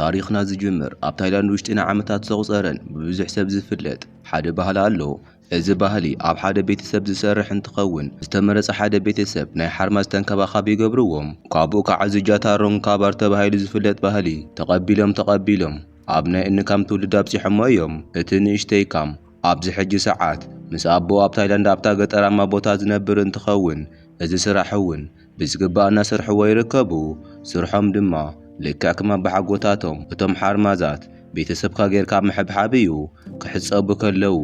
ታሪኽና ዝጅምር ኣብ ታይላንድ ውሽጢ ንዓመታት ዘቑጸረን ብብዙሕ ሰብ ዝፍለጥ ሓደ ባህሊ ኣሎ። እዚ ባህሊ ኣብ ሓደ ቤተሰብ ዝሰርሕ እንትኸውን፣ ዝተመረጸ ሓደ ቤተሰብ ናይ ሓርማዝ ተንከባኻቢ ይገብርዎም። ካብኡ ከዓ ዝጃታ ሮንግ ካባር ተባሂሉ ዝፍለጥ ባህሊ ተቐቢሎም ተቐቢሎም ኣብ ናይ እኒ ካም ትውልድ ኣብጺሖሞ እዮም። እቲ ንእሽተይ ካም ኣብዚ ሕጂ ሰዓት ምስ ኣቦኡ ኣብ ታይላንድ ኣብታ ገጠራማ ቦታ ዝነብር እንትኸውን፣ እዚ ስራሕ እውን ብዝግባእ እናሰርሕዎ ይርከቡ። ስርሖም ድማ ልክዕ ከም ኣባሓጎታቶም እቶም ሓርማዛት ቤተሰብካ ጌርካ ምሕብሓብ እዩ። ክሕጸቡ ከለዉ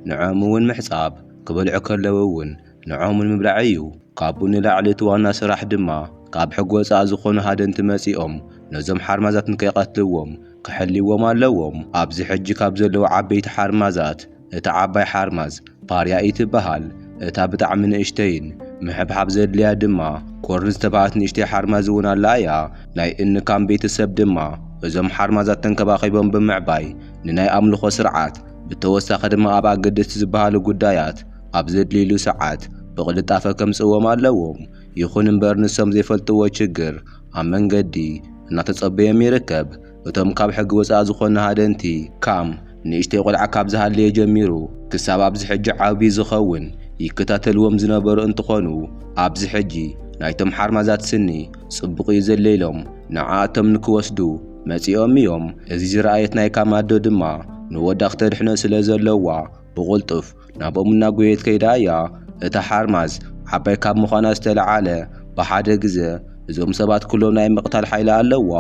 ንዖም እውን ምሕጻብ፣ ክበልዑ ከለዉ እውን ንዖም እውን ምብላዕ እዩ። ካብኡ ንላዕሊ እቲ ዋና ስራሕ ድማ ካብ ሕጊ ወጻኢ ዝኾኑ ሃደንቲ መጺኦም ነዞም ሓርማዛት ንከይቐትልዎም ክሕልዎም ኣለዎም። ኣብዚ ሕጂ ካብ ዘለዉ ዓበይቲ ሓርማዛት እታ ዓባይ ሓርማዝ ፓርያ እዩ ትበሃል። እታ ብጣዕሚ ንእሽተይን ምሕብሓብ ዘድልያ ድማ ኮርን ዝተባሃለት ንእሽተይ ሓርማዝ እውን ኣላ እያ። ናይ እንካም ቤተሰብ ድማ እዞም ሓርማዛት ተንከባኺቦም ብምዕባይ ንናይ ኣምልኾ ስርዓት ብተወሳኺ ድማ ኣብ ኣገደስቲ ዝበሃሉ ጉዳያት ኣብ ዘድልይሉ ሰዓት ብቕልጣፈ ከምጽእዎም ኣለዎም። ይኹን እምበር ንሶም ዘይፈልጥዎ ችግር ኣብ መንገዲ እናተጸበዮም ይርከብ። እቶም ካብ ሕጊ ወጻኢ ዝኾኑ ሃደንቲ ካም ንእሽተይ ቆልዓ ካብ ዝሃለየ ጀሚሩ ክሳብ ኣብዚ ሕጂ ዓብዪ ዝኸውን ይከታተልዎም ዝነበሩ እንትኾኑ፣ ኣብዚ ሕጂ ናይቶም ሓርማዛት ስኒ ጽቡቕ እዩ ዘሎ ኢሎም ንዓኣቶም ንክወስዱ መጺኦም እዮም። እዚ ዝረኣየት ናይ ካም ኣዶ ድማ ንወዳ ክተድሕኖ ስለ ዘለዋ ብቕልጡፍ ናብኦም እናጎየት ከይዳ እያ። እታ ሓርማዝ ዓባይ ካብ ምዃና ዝተለዓለ ብሓደ ግዘ እዞም ሰባት ኩሎም ናይ ምቕታል ሓይሊ ኣለዋ።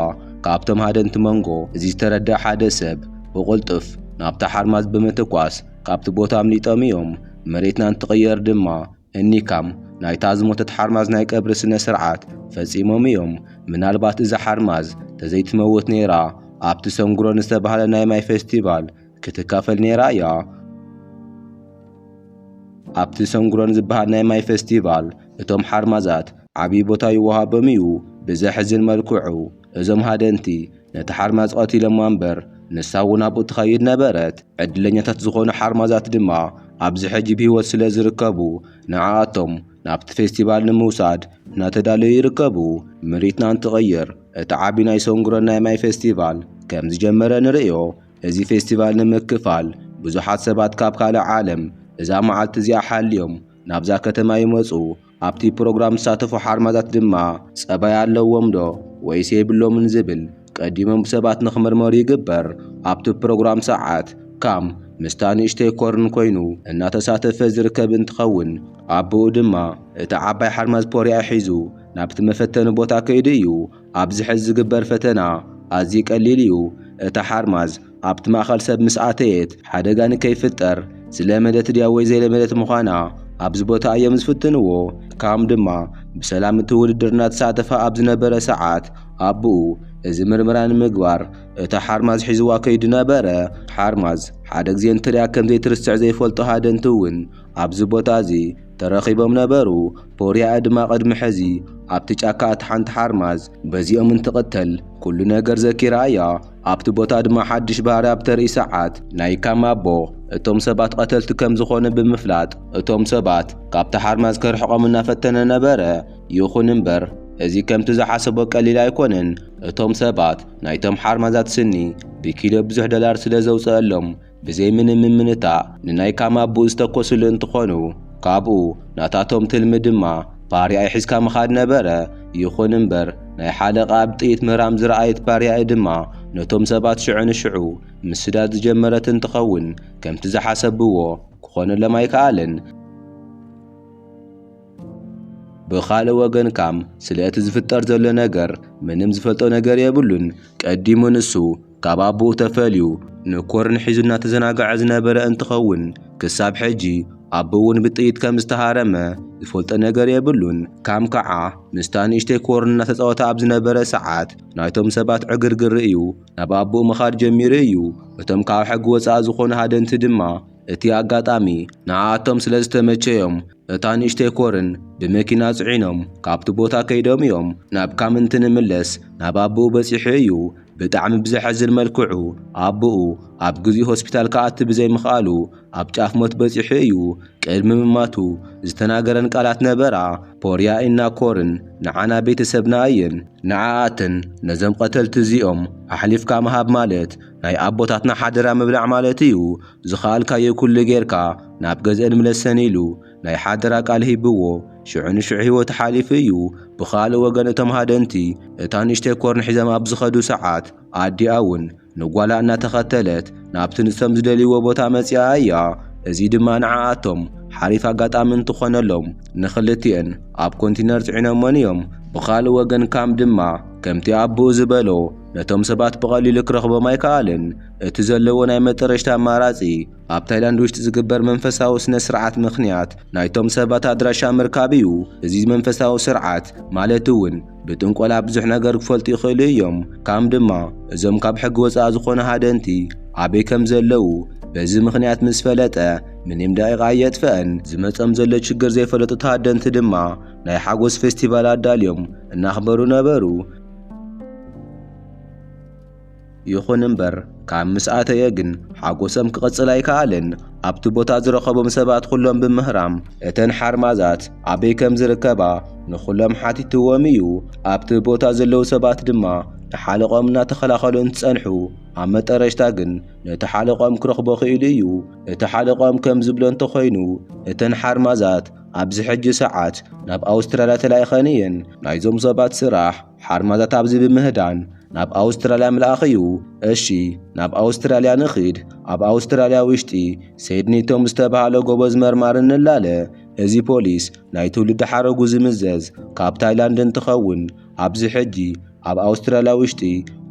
ካብቶም ሃደንቲ መንጎ እዚ ዝተረድአ ሓደ ሰብ ብቕልጡፍ ናብታ ሓርማዝ ብምትኳስ ካብቲ ቦታ ኣምሊጦም እዮም። መሬትና እንትቕየር ድማ እኒካም ናይታ ዝሞተት ሓርማዝ ናይ ቀብሪ ስነ ስርዓት ፈጺሞም እዮም። ምናልባት እዛ ሓርማዝ ተዘይትመውት ነይራ ኣብቲ ሰንጉሮን ዝተባህለ ናይ ማይ ፌስቲቫል ክትካፈል ነይራ እያ። ኣብቲ ሰንጉሮን ዝበሃል ናይ ማይ ፌስቲቫል እቶም ሓርማዛት ዓብዪ ቦታ ይወሃቦም እዩ። ብዘሕዝን መልክዑ እዞም ሃደንቲ ነቲ ሓርማዝ ቀቲሎማ እምበር ንሳ እውን ኣብኡ ትኸይድ ነበረት። ዕድለኛታት ዝኾኑ ሓርማዛት ድማ ኣብዚ ሕጂ ብህይወት ስለ ዝርከቡ ንዓኣቶም ናብቲ ፌስቲቫል ንምውሳድ እናተዳለዩ ይርከቡ። ምሪትና እንትቕይር እቲ ዓቢ ናይ ሰንጉሮን ናይ ማይ ፌስቲቫል ከም ዝጀመረ ንርእዮ። እዚ ፌስቲቫል ንምክፋል ብዙሓት ሰባት ካብ ካልእ ዓለም እዛ መዓልቲ እዚኣ ሓልዮም ናብዛ ከተማ ይመጹ። ኣብቲ ፕሮግራም ዝሳተፉ ሓርማዛት ድማ ጸባይ ኣለዎም ዶ ወይስ የብሎምን ዝብል ቀዲሞም ብሰባት ንኽምርመሩ ይግበር። ኣብቲ ፕሮግራም ሰዓት ካም ምስታ ንእሽተይ ኮርን ኮይኑ እናተሳተፈ ዝርከብ እንትኸውን፣ ኣቦኡ ድማ እቲ ዓባይ ሓርማዝ ፖርያ ሒዙ ናብቲ መፈተኒ ቦታ ከይዱ እዩ። ኣብዚ ሕዚ ዝግበር ፈተና ኣዝዩ ቀሊል እዩ። እታ ሓርማዝ ኣብቲ ማእኸል ሰብ ምስ ኣተየት ሓደጋ ንከይፍጠር ዝለመደት ድያ ወይ ዘይለመደት ምዃና ኣብዚ ቦታ እዮም ዝፍትንዎ። ካም ድማ ብሰላም እቲ ውድድር እናተሳተፈ ኣብ ዝነበረ ሰዓት ኣቦኡ እዚ ምርመራ ንምግባር እታ ሓርማዝ ሒዝዋ ከይዱ ነበረ። ሓርማዝ ሓደ ግዜ እንትሪኣ ከም ዘይትርስዕ ዘይፈልጡ ሃደንቲ እውን ኣብዚ ቦታ እዚ ተረኺቦም ነበሩ። ፖርያ ድማ ቅድሚ ሕዚ ኣብቲ ጫካ እታ ሓንቲ ሓርማዝ በዚኦም እንትቕተል ኩሉ ነገር ዘኪራ እያ። ኣብቲ ቦታ ድማ ሓድሽ ባህሪ ኣብ ተርኢ ሰዓት ናይ ካም ኣቦ እቶም ሰባት ቀተልቲ ከም ዝኾኑ ብምፍላጥ እቶም ሰባት ካብቲ ሓርማዝ ከርሕቖም እናፈተነ ነበረ። ይኹን እምበር እዚ ከምቲ ዝሓሰቦ ቀሊል ኣይኮነን። እቶም ሰባት ናይቶም ሓርማዛት ስኒ ብኪሎ ብዙሕ ዶላር ስለ ዘውፅአሎም ብዘይ ምንም ምምንታእ ንናይ ካም ኣቦኡ ዝተኮስሉ እንትኾኑ፣ ካብኡ ናታቶም ትልሚ ድማ ፓርያኢ ሒዝካ ምኻድ ነበረ። ይኹን እምበር ናይ ሓለቓ ኣብ ጥይት ምህራም ዝረኣየት ፓርያኢ ድማ ነቶም ሰባት ሽዑ ንሽዑ ምስዳድ ዝጀመረት እንትኸውን፣ ከምቲ ዝሓሰብዎ ክኾነሎም ኣይከኣለን። ብኻልእ ወገን ካም ስለ እቲ ዝፍጠር ዘሎ ነገር ምንም ዝፈልጦ ነገር የብሉን። ቀዲሙ ንሱ ካብ ኣቦኡ ተፈልዩ ንኮርን ሒዙ እናተዘናግዐ ዝነበረ እንትኸውን፣ ክሳብ ሕጂ ኣቦኡ እውን ብጥይት ከም ዝተሃረመ ዝፈልጦ ነገር የብሉን። ካም ከዓ ምስታ ንእሽተይ ኮርን እናተጻወተ ኣብ ዝነበረ ሰዓት ናይቶም ሰባት ዕግርግር እዩ ናብ ኣቦኡ ምኻድ ጀሚሩ እዩ። እቶም ካብ ሕጊ ወጻኢ ዝኾኑ ሃደንቲ ድማ እቲ ኣጋጣሚ ንዓኣቶም ስለ ዝተመቸዮም፣ እታ ንእሽተይ ኮርን ብመኪና ጽዒኖም ካብቲ ቦታ ከይዶም እዮም። ናብ ካም እንትንምለስ ናብ ኣቦኡ በጺሑ እዩ። ብጣዕሚ ብዘሕዝን መልክዑ ኣቦኡ ኣብ ግዜኡ ሆስፒታል ክኣቱ ብዘይምኽኣሉ ኣብ ጫፍ ሞት በጺሑ እዩ። ቅድሚ ምማቱ ዝተናገረን ቃላት ነበራ። ፖርያ ኢና ኮርን ንዓና ቤተሰብና እየን። ንዓኣትን ነዞም ቀተልቲ እዚኦም ኣሕሊፍካ ምሃብ ማለት ናይ ኣቦታትና ሓደራ ምብላዕ ማለት እዩ። ዝኸኣልካዮ ኩሉ ጌርካ ናብ ገዝአን ምለሰን ኢሉ ናይ ሓደራ ቃል ሂብዎ። ሽዑ ንሽዑ ህይወቱ ሓሊፉ እዩ። ብኻልእ ወገን እቶም ሃደንቲ እታ ንእሽተይ ኮርን ሒዞም ኣብ ዝኸዱ ሰዓት ኣዲኣ እውን ንጓላ እናተኸተለት ናብቲ ንሶም ዝደልይዎ ቦታ መጺኣ እያ። እዚ ድማ ንዓኣቶም ሓሪፍ ኣጋጣሚ እንትኾነሎም ንኽልቲኤን ኣብ ኮንቲነር ጽዒኖሞን እዮም። ብኻልእ ወገን ካም ድማ ከምቲ ኣቦኡ ዝበሎ ነቶም ሰባት ብቐሊሉ ክረኽቦም ኣይከኣልን። እቲ ዘለዎ ናይ መጠረሽታ ኣማራጺ ኣብ ታይላንድ ውሽጢ ዝግበር መንፈሳዊ ስነ ስርዓት ምኽንያት ናይቶም ሰባት ኣድራሻ ምርካብ እዩ። እዚ መንፈሳዊ ስርዓት ማለት እውን ብጥንቆላ ብዙሕ ነገር ክፈልጡ ይኽእሉ እዮም። ካም ድማ እዞም ካብ ሕጊ ወፃኢ ዝኾኑ ሃደንቲ ኣበይ ከም ዘለዉ በዚ ምኽንያት ምስ ፈለጠ ምንም ደቂቓ ኣየጥፈአን። ዝመጾም ዘሎ ችግር ዘይፈለጡ ሃደንቲ ድማ ናይ ሓጎስ ፌስቲቫል ኣዳልዮም እናኽበሩ ነበሩ። ይኹን እምበር ካብ ምስ ኣተየ ግን ሓጎሶም ክቕጽል ኣይከኣለን። ኣብቲ ቦታ ዝረኸቦም ሰባት ኩሎም ብምህራም እተን ሓርማዛት ኣበይ ከም ዝርከባ ንኹሎም ሓቲትዎም እዩ። ኣብቲ ቦታ ዘለዉ ሰባት ድማ ንሓለቆም እናተኸላኸሉ እንትጸንሑ ኣብ መጠረሽታ ግን ነቲ ሓለቆም ክረኽቦ ክኢሉ እዩ። እቲ ሓለቆም ከም ዝብሎ እንተኾይኑ እተን ሓርማዛት ኣብዚ ሕጂ ሰዓት ናብ ኣውስትራልያ ተላኢኸን እየን። ናይዞም ሰባት ስራሕ ሓርማዛት ኣብዚ ብምህዳን ናብ ኣውስትራልያ ምልኣኽ እዩ። እሺ፣ ናብ ኣውስትራልያ ንኺድ። ኣብ ኣውስትራልያ ውሽጢ ሴድኒ ቶም ዝተባሃለ ጎበዝ መርማሪ ንላለ። እዚ ፖሊስ ናይ ትውልዲ ሓረጉ ዝምዘዝ ካብ ታይላንድ እንትኸውን ኣብዚ ሕጂ ኣብ ኣውስትራልያ ውሽጢ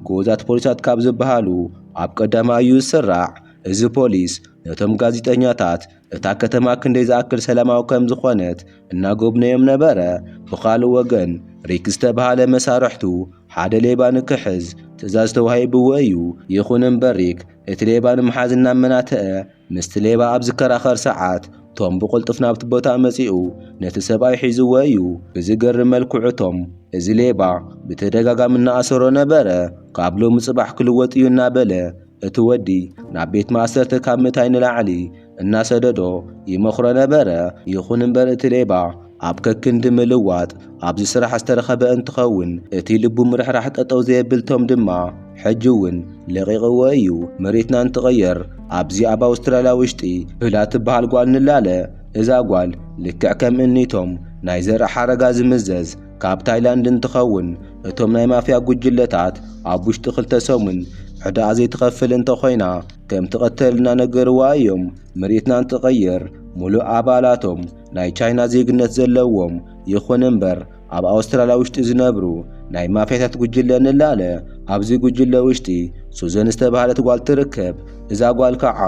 ጎበዛት ፖሊሳት ካብ ዝበሃሉ ኣብ ቀዳማይ እዩ ዝስራዕ። እዚ ፖሊስ ነቶም ጋዜጠኛታት እታ ከተማ ክንደይ ዝኣክል ሰላማዊ ከም ዝኾነት እናጎብነዮም ነበረ። ብኻልእ ወገን ሪክ ዝተባሃለ መሳርሕቱ ሓደ ሌባ ንክሕዝ ትእዛዝ ተዋሂብዎ እዩ። ይኹን እምበር ሪክ እቲ ሌባ ንምሓዝ እናመናተአ ምስቲ ሌባ ኣብ ዝከራኸር ሰዓት ቶም ብቕልጡፍ ናብቲ ቦታ መጺኡ ነቲ ሰብኣይ ሒዝዎ እዩ። ብዝገርም መልክዑ ቶም እዚ ሌባ ብተደጋጋሚ እናኣሰሮ ነበረ። ካብ ሎሚ ጽባሕ ክልወጥ እዩ እናበለ እቲ ወዲ ናብ ቤት ማእሰርቲ ካብ ምእታይ ንላዕሊ እናሰደዶ ይመኽሮ ነበረ። ይኹን እምበር እቲ ሌባ ኣብ ከክንዲ ምልዋጥ ኣብዚ ስራሕ ዝተረኸበ እንትኸውን እቲ ልቡ ምርሕራሕ ጠጠው ዘየብል ቶም ድማ ሕጂ እውን ለቒቕዎ እዩ። መሬትና እንትቕየር ኣብዚ ኣብ ኣውስትራልያ ውሽጢ ብላ ትበሃል ጓል ንላለ። እዛ ጓል ልክዕ ከም እኒቶም ናይ ዘርኢ ሓረጋ ዝምዘዝ ካብ ታይላንድ እንትኸውን እቶም ናይ ማፍያ ጉጅለታት ኣብ ውሽጢ ክልተ ሰሙን ዕዳኣ ዘይትኸፍል እንተኾይና ከም ትቐተል እናነገርዋ እዮም። መሬትና እንትቐየር ሙሉእ ኣባላቶም ናይ ቻይና ዜግነት ዘለዎም ይኹን እምበር ኣብ ኣውስትራልያ ውሽጢ ዝነብሩ ናይ ማፍያታት ጉጅለ ንላለ። ኣብዚ ጉጅለ ውሽጢ ሱዘን ዝተባህለት ጓል ትርከብ። እዛ ጓል ከዓ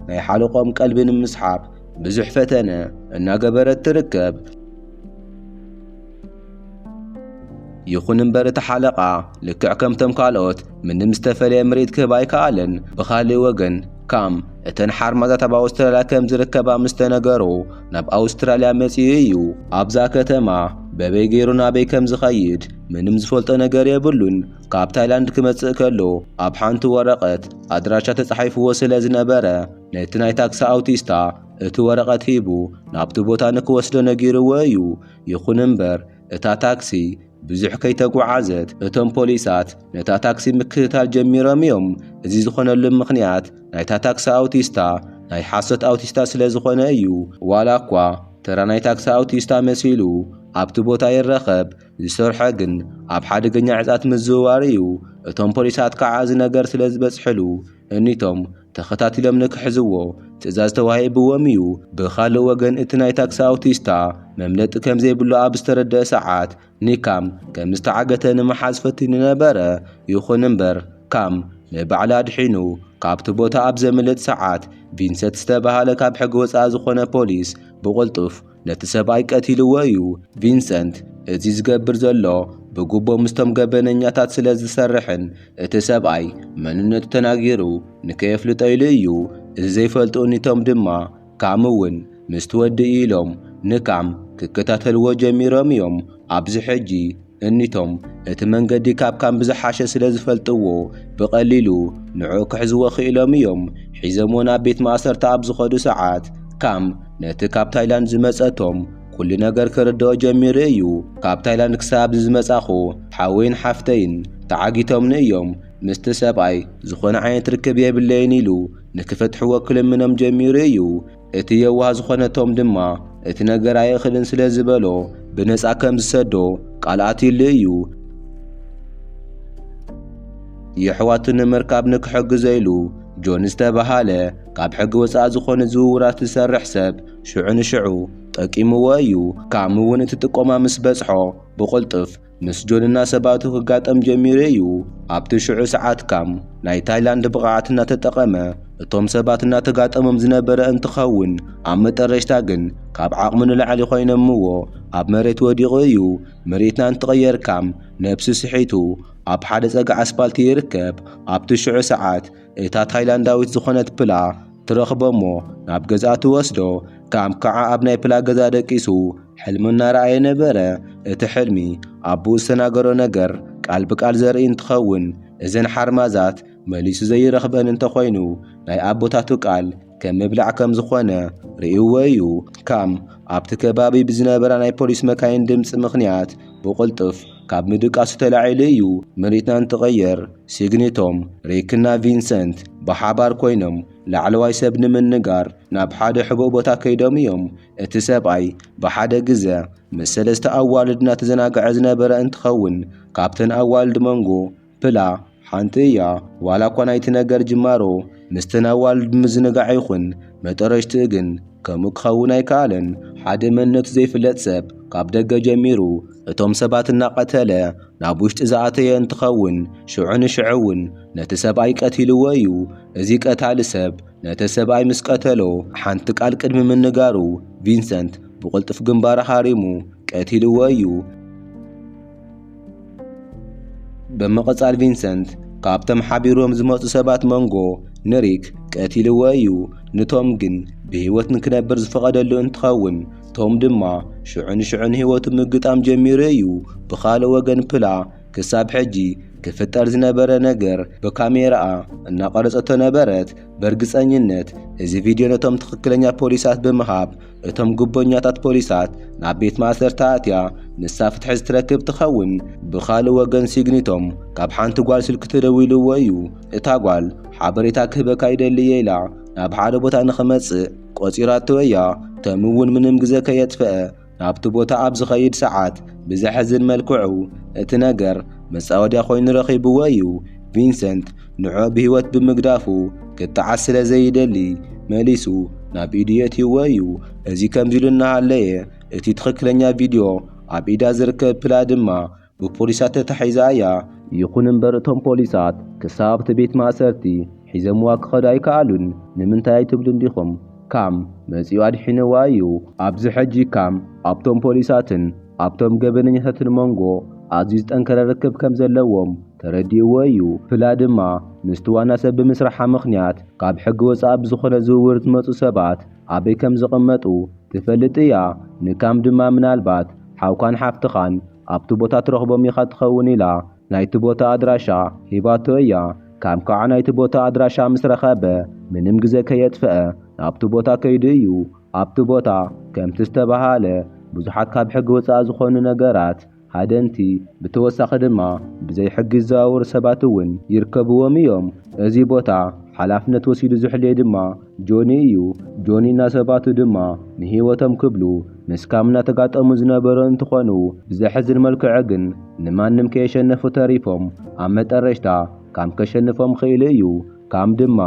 ናይ ሓለቆም ቀልቢ ንምስሓብ ብዙሕ ፈተነ እናገበረት ትርከብ። ይኹን እምበር እቲ ሓለቓ ልክዕ ከምቶም ካልኦት ምንም ዝተፈለየ ምርኢት ክህብ ኣይከኣለን። ብኻልእ ወገን ካም እተን ሓርማዛት ኣብ ኣውስትራልያ ከም ዝርከባ ምስ ተነገሮ ናብ ኣውስትራልያ መጺኡ እዩ። ኣብዛ ከተማ በበይ ገይሩ ናበይ ከም ዝኸይድ ምንም ዝፈልጦ ነገር የብሉን። ካብ ታይላንድ ክመጽእ ከሎ ኣብ ሓንቲ ወረቐት ኣድራሻ ተጻሒፍዎ ስለ ዝነበረ ነቲ ናይ ታክሲ ኣውቲስታ እቲ ወረቐት ሂቡ ናብቲ ቦታ ንክወስዶ ነጊርዎ እዩ። ይኹን እምበር እታ ታክሲ ብዙሕ ከይተጓዓዘት እቶም ፖሊሳት ነታ ታክሲ ምክትታል ጀሚሮም እዮም። እዚ ዝኾነሉ ምኽንያት ናይታ ታክሲ ኣውቲስታ ናይ ሓሶት ኣውቲስታ ስለ ዝኾነ እዩ። ዋላ እኳ ተራ ናይ ታክሲ ኣውቲስታ መሲሉ ኣብቲ ቦታ ይረኸብ፣ ዝሰርሖ ግን ኣብ ሓደገኛ ዕጻት ምዝውዋር እዩ። እቶም ፖሊሳት ከዓ እዚ ነገር ስለ ዝበጽሕሉ እኒቶም ተኸታቲሎም ንክሕዝዎ ትእዛዝ ተዋሂብዎም እዩ። ብኻልእ ወገን እቲ ናይ ታክሲ ኣውቲስታ መምለጢ ከም ዘይብሉ ኣብ ዝተረደአ ሰዓት ኒካም ከም ዝተዓገተ ንምሓዝ ፈቲኑ ነበረ። ይኹን እምበር ካም ንባዕሉ ኣድሒኑ ካብቲ ቦታ ኣብ ዘምልጥ ሰዓት ቪንሰንት ዝተባህለ ካብ ሕጊ ወፃኢ ዝኾነ ፖሊስ ብቕልጡፍ ነቲ ሰብኣይ ቀቲልዎ እዩ። ቪንሰንት እዚ ዝገብር ዘሎ ብጉቦ ምስቶም ገበነኛታት ስለ ዝሰርሕን እቲ ሰብኣይ መንነቱ ተናጊሩ ንከየፍልጦ ኢሉ እዩ። እዚ ዘይፈልጡ እኒቶም ድማ ካም እውን ምስቲ ወዲ ኢሎም ንካም ክከታተልዎ ጀሚሮም እዮም። ኣብዚ ሕጂ እኒቶም እቲ መንገዲ ካብ ካም ብዝሓሸ ስለ ዝፈልጥዎ፣ ብቐሊሉ ንዕኡ ክሕዝዎ ክኢሎም እዮም። ሒዞምዎ ናብ ቤት ማእሰርቲ ኣብ ዝኸዱ ሰዓት፣ ካም ነቲ ካብ ታይላንድ ዝመጸቶም ኩሉ ነገር ክርድኦ ጀሚሩ እዩ። ካብ ታይላንድ ክሳብ ዝመጻኹ፣ ሓወይን ሓፍተይን ተዓጊቶምኒ እዮም። ምስቲ ሰብኣይ ዝኾነ ዓይነት ርክብ የብለይን ኢሉ ንክፈትሕዎ ክልምኖም ጀሚሩ እዩ። እቲ የዋህ ዝኾነ ቶም ድማ እቲ ነገር ኣይእኽልን ስለ ዝበሎ፣ ብነጻ ከም ዝሰዶ ቃል ኣትዩሉ እዩ። የሕዋቱ ንምርካብ ንክሕግዞ ኢሉ ጆን ዝተባሃለ ካብ ሕጊ ወጻኢ ዝኾነ ዝውውራት ዝሰርሕ ሰብ ሽዑ ንሽዑ ጠቂምዎ እዩ። ካም እውን እቲ ጥቆማ ምስ በጽሖ ብቕልጡፍ ምስ ጆንና ሰባቱ ክጋጠም ጀሚሩ እዩ። ኣብቲ ሽዑ ሰዓት ካም ናይ ታይላንድ ብቕዓት እናተጠቐመ እቶም ሰባት እናተጋጠሞም ዝነበረ እንትኸውን፣ ኣብ መጠረሽታ ግን ካብ ዓቕሙ ንላዕሊ ኮይኖምዎ ኣብ መሬት ወዲቑ እዩ። ምርኢትና እንትቕየር ካም ነብሱ ስሒቱ ኣብ ሓደ ጸጋ ኣስፓልት ይርከብ። ኣብቲ ሽዑ ሰዓት እታ ታይላንዳዊት ዝኾነት ፕላ ትረኽቦ እሞ ናብ ገዝኣ ትወስዶ። ካም ከዓ ኣብ ናይ ፕላ ገዛ ደቂሱ ሕልሚ እናረኣየ ነበረ። እቲ ሕልሚ ኣቦኡ ዝተናገሮ ነገር ቃል ብቃል ዘርኢ እንትኸውን፣ እዘን ሓርማዛት መሊሱ ዘይረኽበን እንተኾይኑ፣ ናይ ኣቦታቱ ቃል ከም ምብላዕ ከም ዝኾነ ርእይዎ እዩ። ካም ኣብቲ ከባቢ ብዝነበራ ናይ ፖሊስ መካይን ድምፂ ምኽንያት ብቕልጡፍ ካብ ምድቃሱ ተላዒሉ እዩ። ምርኢትና እንትቕየር ሲግኒቶም፣ ሪክና ቪንሰንት ብሓባር ኮይኖም ላዕለዋይ ሰብ ንምንጋር ናብ ሓደ ሕቡእ ቦታ ከይዶም እዮም። እቲ ሰብኣይ ብሓደ ግዘ ምስ ሰለስተ ኣዋልድ እናተዘናግዐ ዝነበረ እንትኸውን፣ ካብተን ኣዋልድ መንጎ ፕላ ሓንቲ እያ። ዋላ እኳ ናይቲ ነገር ጅማሮ ምስተን ኣዋልድ ምዝንጋዕ ይኹን፣ መጠረሽትኡ ግን ከምኡ ክኸውን ኣይከኣለን። ሓደ መንነቱ ዘይፍለጥ ሰብ ካብ ደገ ጀሚሩ እቶም ሰባት እናቐተለ ናብ ውሽጢ ዝኣተየ እንትኸውን፣ ሽዑ ንሽዑ እውን ነቲ ሰብኣይ ቀቲልዎ እዩ። እዚ ቀታሊ ሰብ ነቲ ሰብኣይ ምስ ቀተሎ፣ ሓንቲ ቃል ቅድሚ ምንጋሩ ቪንሰንት ብቕልጡፍ ግንባሩ ሃሪሙ ቀቲልዎ እዩ። ብምቕጻል ቪንሰንት ካብቶም ሓቢሮም ዝመጹ ሰባት መንጎ ንሪክ ቀቲልዎ እዩ። ንቶም ግን ብህይወት ንክነብር ዝፈቐደሉ እንትኸውን፣ ቶም ድማ ሽዑ ንሽዑ ንህይወቱ ምግጣም ጀሚሩ እዩ። ብኻልእ ወገን ፕላ ክሳብ ሕጂ ክፍጠር ዝነበረ ነገር ብካሜራኣ እናቐረጸቶ ነበረት። በርግጸኝነት እዚ ቪድዮ ነቶም ትኽክለኛ ፖሊሳት ብምሃብ፣ እቶም ጉቦኛታት ፖሊሳት ናብ ቤት ማእሰርቲ ኣትያ ንሳ ፍትሒ ዝትረክብ ትኸውን። ብኻልእ ወገን ሲግኒቶም ካብ ሓንቲ ጓል ስልኪ ተደዊልዎ እዩ። እታ ጓል ሓበሬታ ክህበካ ይደሊ እየ ኢላ ናብ ሓደ ቦታ ንኽመጽእ ቆጺራቶ እያ። ቶም እውን ምንም ግዜ ከየጥፈአ ናብቲ ቦታ ኣብ ዝኸይድ ሰዓት ብዘሕዝን መልክዑ እቲ ነገር መጻወድያ ኮይኑ ረኺብዎ እዩ። ቪንሰንት ንዕኡ ብህይወት ብምግዳፉ ክጠዓስ ስለ ዘይደሊ መሊሱ ናብ ኢዱ የእትይዎ እዩ። እዚ ከምዚ ኢሉ እናሃለየ እቲ ትኽክለኛ ቪድዮ ኣብ ኢዳ ዝርከብ ፕላ ድማ ብፖሊሳት ተታሒዛ እያ። ይኹን እምበር እቶም ፖሊሳት ክሳብ ኣብቲ ቤት ማእሰርቲ ሒዘምዋ ክኸዱ ኣይከኣሉን። ንምንታይ ኣይትብሉን ዲኹም? ካም መጺኡ ኣድሒንዋ እዩ። ኣብዚ ሕጂ ካም ኣብቶም ፖሊሳትን ኣብቶም ገበነኛታትን መንጎ ኣዝዩ ዝጠንከረ ርክብ ከም ዘለዎም ተረዲእዎ እዩ። ፕላ ድማ ምስቲ ዋና ሰብ ብምስራሓ ምኽንያት ካብ ሕጊ ወጻኢ ብዝኾነ ዝውውር ዝመጹ ሰባት ኣበይ ከም ዝቕመጡ ትፈልጥ እያ። ንካም ድማ ምናልባት ሓውካን ሓፍትኻን ኣብቲ ቦታ ትረኽቦም ኢኻ ትኸውን ኢላ ናይቲ ቦታ ኣድራሻ ሂባቶ እያ። ካም ከዓ ናይቲ ቦታ ኣድራሻ ምስ ረኸበ ምንም ግዜ ከየጥፍአ ናብቲ ቦታ ከይዱ እዩ። ኣብቲ ቦታ ከምቲ ዝተባሃለ ብዙሓት ካብ ሕጊ ወጻኢ ዝኾኑ ነገራት ሃደንቲ፣ ብተወሳኺ ድማ ብዘይ ሕጊ ዝዘዋወሩ ሰባት እውን ይርከብዎም እዮም። እዚ ቦታ ሓላፍነት ወሲዱ ዝሕልዮ ድማ ጆኒ እዩ። ጆኒ እና ሰባቱ ድማ ንህይወቶም ክብሉ ምስ ካም እናተጋጠሙ ዝነበሩ እንትኾኑ፣ ብዘሕዝን መልክዑ ግን ንማንም ከየሸነፉ ተሪፎም ኣብ መጠረሽታ ካም ከሸንፎም ክኢሉ እዩ። ካም ድማ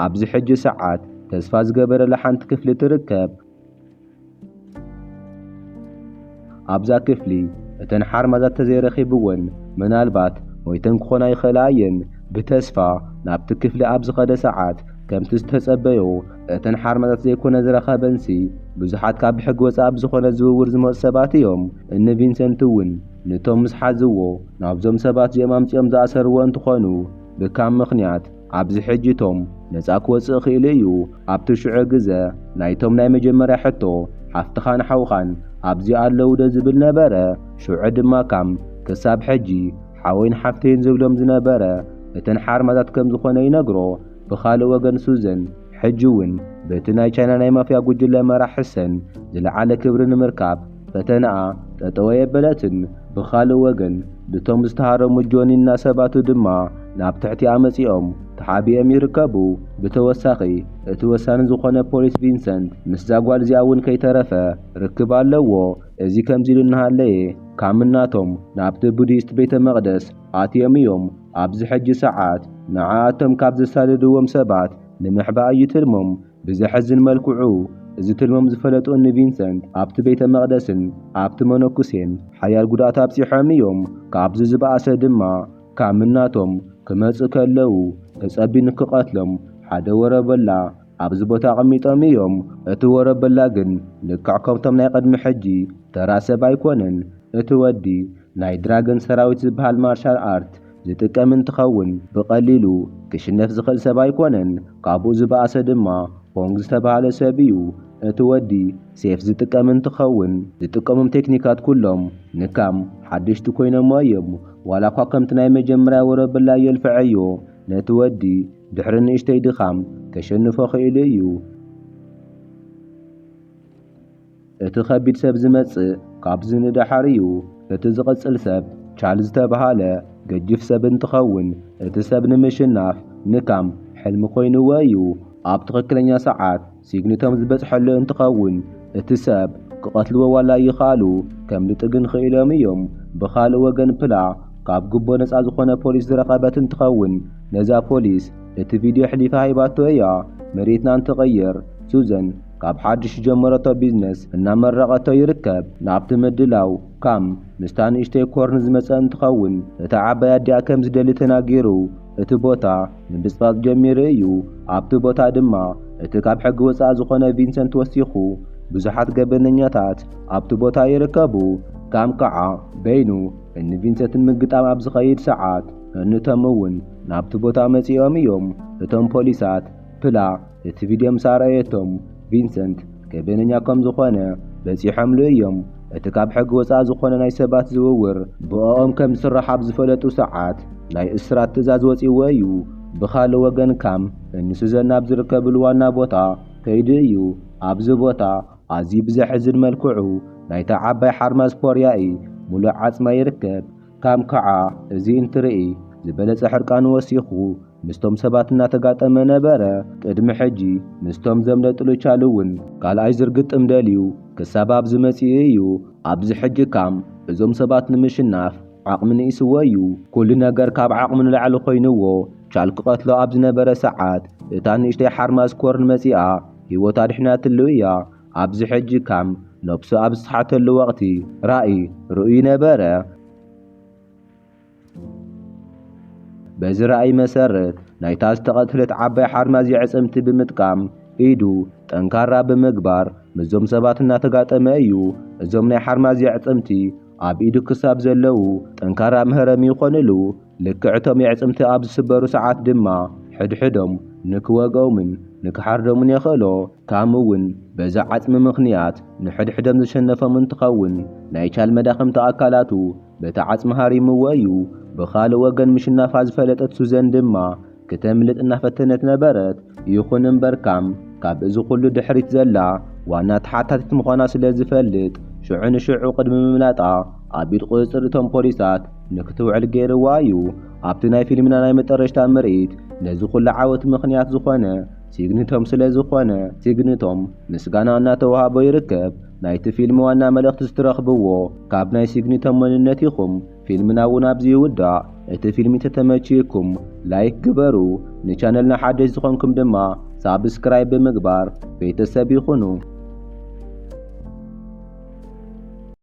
ኣብዚ ሕጂ ሰዓት ተስፋ ዝገበረላ ሓንቲ ክፍሊ ትርከብ። ኣብዛ ክፍሊ እተን ሓርማዛት ተዘይረኺብወን ምናልባት ሞይተን ክኾና ይኽእላ እየን። ብተስፋ ናብቲ ክፍሊ ኣብ ዝኸደ ሰዓት ከምቲ ዝተጸበዮ እተን ሓርማዛት ዘይኮነ ዝረኸበንሲ ብዙሓት ካብ ብሕጊ ወጻኢ ኣብ ዝኾነ ዝውውር ዝመጹ ሰባት እዮም። እኒ ቪንሰንት እውን ንቶም ምስ ሓዝዎ ናብዞም ሰባት እዚኦም ኣምጺኦም ዝኣሰርዎ እንትኾኑ ብካም ምኽንያት ኣብዚ ሕጂ ቶም ነጻ ክወጽእ ክኢሉ እዩ። ኣብቲ ሽዑ ግዘ ናይቶም ናይ መጀመርያ ሕቶ ሓፍትኻን ሓውኻን ኣብዚ ኣለዉ ዶ ዝብል ነበረ። ሽዑ ድማ ካም ክሳብ ሕጂ ሓወይን ሓፍተይን ዝብሎም ዝነበረ እተን ሓርማዛት ከም ዝኾነ ይነግሮ። ብኻልእ ወገን ሱዘን ሕጂ እውን በቲ ናይ ቻይና ናይ ማፍያ ጉጅለ መራሕሰን ዝለዓለ ክብሪ ንምርካብ ፈተናኣ ጠጠወ የበለትን። ብኻልእ ወገን ብቶም ዝተሃረሙ ጆኒና ሰባቱ ድማ ናብ ትሕቲኣ መጺኦም ተሓቢኦም ይርከቡ። ብተወሳኺ እቲ ወሳኒ ዝኾነ ፖሊስ ቪንሰንት ምስዛ ጓል እዚኣ እውን ከይተረፈ ርክብ ኣለዎ። እዚ ከምዚ ኢሉ እናሃለየ ካምናቶም ናብቲ ቡዲስት ቤተ መቕደስ ኣትዮም እዮም። ኣብዚ ሕጂ ሰዓት ንዓኣቶም ካብ ዘሳደድዎም ሰባት ንምሕባእ እዩ ትልሞም። ብዘሕዝን መልክዑ እዚ ትልሞም ዝፈለጡ ንቪንሰንት ኣብቲ ቤተ መቕደስን ኣብቲ መነኩሴን ሓያል ጉድኣት ኣብፂሖም እዮም። ካብዚ ዝበኣሰ ድማ ካምናቶም ክመፁ ከለዉ ተጸቢኑ ክቐትሎም ሓደ ወረበላ ኣብዚ ቦታ ኣቐሚጦም እዮም። እቲ ወረበላ ግን ልክዕ ከምቶም ናይ ቅድሚ ሕጂ ተራ ሰብ ኣይኮነን። እቲ ወዲ ናይ ድራገን ሰራዊት ዝበሃል ማርሻል ኣርት ዝጥቀም እንትኸውን ብቐሊሉ ክሽነፍ ዝኽእል ሰብ ኣይኮነን። ካብኡ ዝበኣሰ ድማ ፖንግ ዝተባህለ ሰብ እዩ። እቲ ወዲ ሴፍ ዝጥቀም እንትኸውን ዝጥቀሞም ቴክኒካት ኩሎም ንካም ሓደሽቲ ኮይኖሞ እዮም። ዋላ እኳ ከምቲ ናይ መጀመርያ ወረበላ የልፍዐዮ ነቲ ወዲ ድሕሪ ንእሽተይ ድኻም ከሸንፎ ኽኢሉ እዩ። እቲ ኸቢድ ሰብ ዝመጽእ ካብዚ ንደሓር እዩ። እቲ ዝቕጽል ሰብ ቻል ዝተባህለ ገጅፍ ሰብ እንትኸውን እቲ ሰብ ንምሽናፍ ንካም ሕልሚ ኮይንዎ እዩ። ኣብ ትኽክለኛ ሰዓት ሲግኒቶም ዝበጽሐሉ እንትኸውን እቲ ሰብ ክቐትልዎ ዋላ ይኽኣሉ ከምልጡ ግን ኽኢሎም እዮም። ብኻልእ ወገን ፕላ ካብ ጉቦ ነፃ ዝኾነ ፖሊስ ዝረኸበት እንትኸውን ነዛ ፖሊስ እቲ ቪድዮ ሕሊፋ ሂባቶ እያ። መሬትና እንትቐየር ሱዘን ካብ ሓድሽ ጀመረቶ ቢዝነስ እናመረቐቶ ይርከብ። ናብቲ ምድላው ካም ምስታ ንእሽተይ ኮርን ዝመጸ እንትኸውን እታ ዓባይ ኣዲኣ ከም ዝደሊ ተናጊሩ እቲ ቦታ ምብጽባጽ ጀሚሩ እዩ። ኣብቲ ቦታ ድማ እቲ ካብ ሕጊ ወጻኢ ዝኾነ ቪንሰንት ወሲኹ ብዙሓት ገበነኛታት ኣብቲ ቦታ ይርከቡ። ካም ከዓ በይኑ እኒ ቪንሰንትን ምግጣም ኣብ ዝኸይድ ሰዓት እኒቶም እውን ናብቲ ቦታ መጺኦም እዮም። እቶም ፖሊሳት ፕላ እቲ ቪድዮ ምስ ኣርኣየቶም ቪንሰንት ገበነኛ ከም ዝኾነ በጺሖምሉ እዮም። እቲ ካብ ሕጊ ወጻኢ ዝኾነ ናይ ሰባት ዝውውር ብኦም ከም ዝስራሕ ኣብ ዝፈለጡ ሰዓት ናይ እስራት ትእዛዝ ወጺዎ እዩ። ብኻልእ ወገን ካም እኒ ሱዘን ናብ ዝርከብሉ ዋና ቦታ ከይዱ እዩ። ኣብዚ ቦታ ኣዝዩ ብዘሕዝን መልክዑ ናይታ ዓባይ ሓርማዝ ፖርያኢ ሙሉእ ዓጽማ ይርከብ። ካም ከዓ እዚ እንትርኢ ዝበለጸ ሕርቃኑ ወሲኹ ምስቶም ሰባት እናተጋጠመ ነበረ። ቅድሚ ሕጂ ምስቶም ዘምለጥሉ ቻል እውን ካልኣይ ዝርግጥም ደልዩ ክሳብ ኣብዚ መጺኡ እዩ። ኣብዚ ሕጂ ካም እዞም ሰባት ንምሽናፍ ዓቕሚ ንኢስዎ እዩ። ኩሉ ነገር ካብ ዓቕሚ ንላዕሊ ኮይንዎ ቻል ክቐትሎ ኣብ ዝነበረ ሰዓት እታ ንእሽተይ ሓርማዝ ኮርን መጺኣ ህይወታ ኣድሒናትሉ እያ። ኣብዚ ሕጂ ካም ነብሱ ኣብ ዝሰሓተሉ ወቕቲ ራእይ ርእዩ ነበረ። በዚ ራእይ መሰረት ናይታ ዝተቐትለት ዓባይ ሓርማዝ የዕጽምቲ ብምጥቃም ኢዱ ጠንካራ ብምግባር ምስዞም ሰባት እናተጋጠመ እዩ። እዞም ናይ ሓርማዝ የዕጽምቲ ኣብ ኢዱ ክሳብ ዘለዉ ጠንካራ መህረሚ ይኾንሉ። ልክዕ እቶም የዕጽምቲ ኣብ ዝስበሩ ሰዓት ድማ ሕድሕዶም ንክወግኦምን ንክሓርዶምን የኽእሎ። ካም እውን በዚ ዓጽሚ ምኽንያት ንሕድሕዶም ዝሸነፎም እንትኸውን ናይ ቻል መዳኽምቲ ኣካላቱ በቲ ዓጽሚ ሃሪምዎ እዩ። ብኻልእ ወገን ምሽናፋ ዝፈለጠት ሱዘን ድማ ክተምልጥ እናፈተነት ነበረት። ይኹን እምበር ካም ካብ እዚ ኩሉ ድሕሪት ዘላ ዋና ተሓታቲት ምዃና ስለ ዝፈልጥ ሽዑ ንሽዑ ቅድሚ ምምላጣ ኣብ ኢድ ቁጽጽር እቶም ፖሊሳት ንክትውዕል ገይርዋ እዩ። ኣብቲ ናይ ፊልምና ናይ መጠረሽታ ምርኢት ነዚ ኩሉ ዓወት ምኽንያት ዝኾነ ሲግኒቶም ስለ ዝኾነ ሲግኒቶም ምስጋና እናተዋሃቦ ይርከብ። ናይቲ ፊልም ዋና መልእኽቲ ዝትረኽብዎ ካብ ናይ ሲግኒቶም መንነት ኢኹም። ፊልምና እውን ኣብዚ ይውዳእ። እቲ ፊልም ተተመችይኩም ላይክ ግበሩ። ንቻነልና ሓደሽ ዝኾንኩም ድማ ሳብስክራይብ ብምግባር ቤተሰብ ይኹኑ።